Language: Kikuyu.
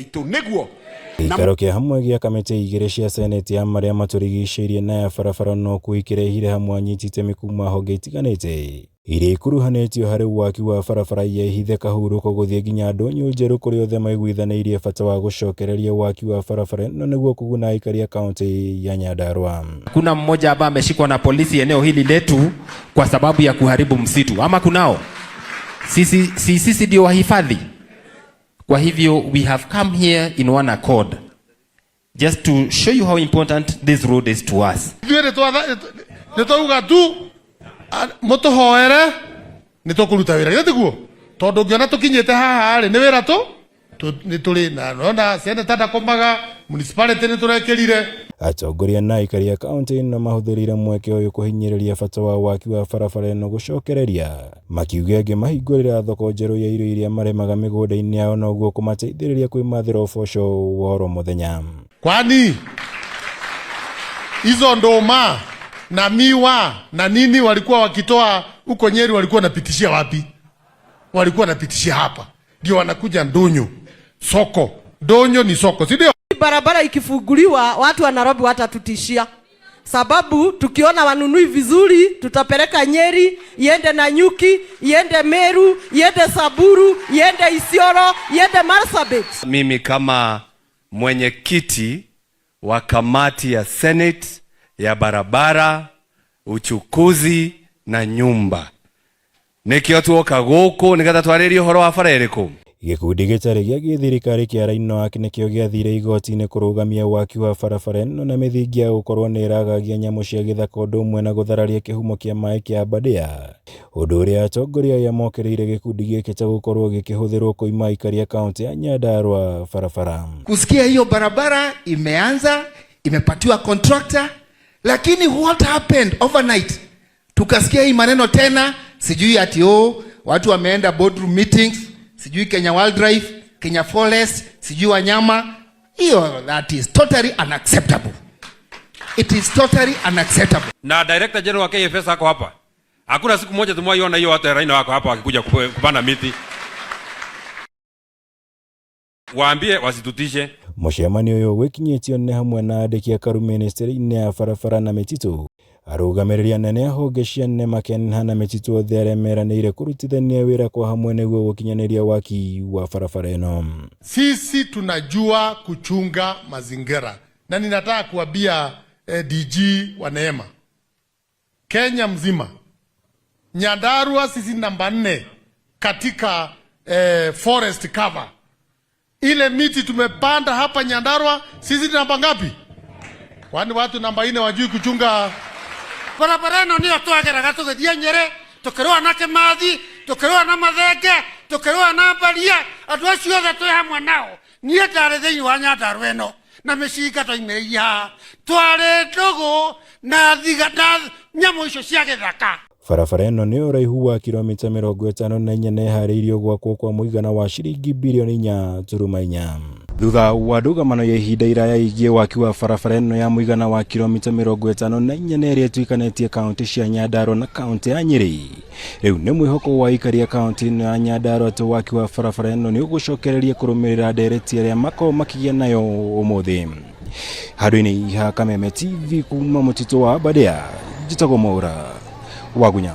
Itũ nĩguo. Gĩikaro kĩa hamwe gĩa kamĩtĩ igĩrĩ cia seneti ya marĩa matũrigicĩirie na ya barabara no kĩrehire hamwe anyiti itemi kuma honge itiganĩte iria ikuruhanĩtio harĩ waki wa barabara ya Ihithe Kahurũko gũthiĩ nginya Ndũnyũ Njerũ, kũrĩa othe maiguithanĩirie bata wa gũcokereria waki wa barabara ĩno nĩguo kũguna aikari a kaunti ya Nyandarua. Kuna mmoja ambaye ameshikwa na polisi eneo hili letu kwa sababu ya kuharibu msitu, ama kunao? Sisi ndio wahifadhi. Kwa hivyo we have come here in one accord just to show you how important this road is to us. Ithuĩ nĩ twauga tu mũtũhoere nĩ tũkũruta wĩra, githĩ tiguo? Tondũ ũngĩona tũkinyĩte haha rĩ, nĩ wĩra tu nĩ tũrĩ na nona seneta ndakomaga, municipality nĩ tũrekĩrire. Atongoria na aikari a kaunti ĩno mahũthĩrire mweke ũyũ kũhinyĩrĩria bata wa waki wa barabara ĩno gũcokereria, makiuga ĩngĩ mahingũrĩra thoko njerũ ya irio iria marĩmaga mĩgũnda-inĩ yao noguo kũmateithĩrĩria kwĩmathĩra ũboco wa oro mũthenya. Kwani hizo nduma na miwa na nini walikuwa wakitoa huko Nyeri, walikuwa wanapitishia wapi? Walikuwa wanapitishia hapa, ndio wanakuja Ndunyu soko. Ndunyu ni soko, si ndio? Barabara ikifunguliwa watu wa Nairobi watatutishia, sababu tukiona wanunui vizuri tutapeleka Nyeri, iende Nanyuki, iende Meru, iende Samburu, iende Isiolo, iende Marsabit. Mimi kama mwenyekiti wa kamati ya Senate ya barabara, uchukuzi na nyumba, nikio tuoka guku nigetha twaririe uhoro wa bara iriku. Gĩkundi gĩtarĩ gĩa gĩthirikari kĩa Rhino Act nĩkĩo gĩathire igoti-inĩ kũrũgamia waki wa barabara ĩno na mĩthingi ya gũkorwo nĩ ĩragagia nyamũ cia gĩthaka ũndũ ũmwe na gũthararia kĩhumo kĩa maĩ kĩa Aberdare, ũndũ ũrĩa atongoria aya mokĩrĩire gĩkundi gĩkĩ ta gũkorwo gĩkĩhũthĩrwo kũima aikari a kaunti ya Nyandarua barabara. Kusikia hiyo barabara imeanza, imepatiwa contractor, lakini what happened overnight? Tukasikia hii maneno tena, sijui ati oh, watu wameenda boardroom meetings, sijui Kenya Wildlife, Kenya Forest, sijui wanyama. Hiyo that is totally unacceptable. It is totally unacceptable. Na Director General wa KFS ako hapa. Hakuna siku moja tumewaiona hiyo watu ya Rhino wako hapa wakikuja kupanda miti. Waambie wasitutishe. Mũcemanio ũyũ gwĩkinyĩtio nĩ hamwe na andĩki a karu ministry-inĩ ya barabara na mĩtitũ, arũgamĩrĩri anene a honge cia NEMA, KENHA na mĩtitũ, othe arĩa meranĩire kũrutithania wĩra kwa hamwe nĩguo gũkinyanĩria waki wa barabara ĩno. Sisi tunajua kuchunga mazingira, na ninataka kuambia DG wa NEMA Kenya mzima, Nyandarua sisi namba 4 katika forest cover. Ile miti tumepanda hapa Nyandarua sisi ni namba ngapi? Kwani watu namba 4 wajui kuchunga barabara ĩno? Nĩyo twageraga tũgĩthiĩ Nyĩrĩ, tũkĩrũa na Kĩmathi, tũkĩrũa na Mathenge, tũkĩrũa na Mbaria, andũ acio othe twĩ hamwe nao. Niĩ ndarĩ thĩinĩ wa Nyandarua ĩno na mĩcinga twaimĩrĩirie haha, twarĩ ndũgũ na thiga na nyamũ icio cia gĩthaka. Barabara ĩno nĩ ũraihu wa kilomita 54 na ĩharĩirio gwakwo kwa mũigana wa ciringi birioni 4.4. Thutha wa ndũgamano ya ihinda iraya ĩgiĩ waki wa barabara ĩno ya mũigana wa kilomita 54 na ĩrĩa ĩtuĩkanĩtie kaunti cia Nyandarua na kaunti ya Nyĩrĩ, rĩu nĩ mwĩhoko wa aikari a kaunti ĩno ya Nyandarua atĩ waki wa barabara ĩno nĩ ũgũcokereria kũrũmĩrĩra ndereti ĩrĩa makorwo makĩgĩa nayo ũmũthĩ. Handũ-inĩ ha Kameme TV kuma mũtitũ wa Aberdare, njĩtagwo Mwaura Wagunya.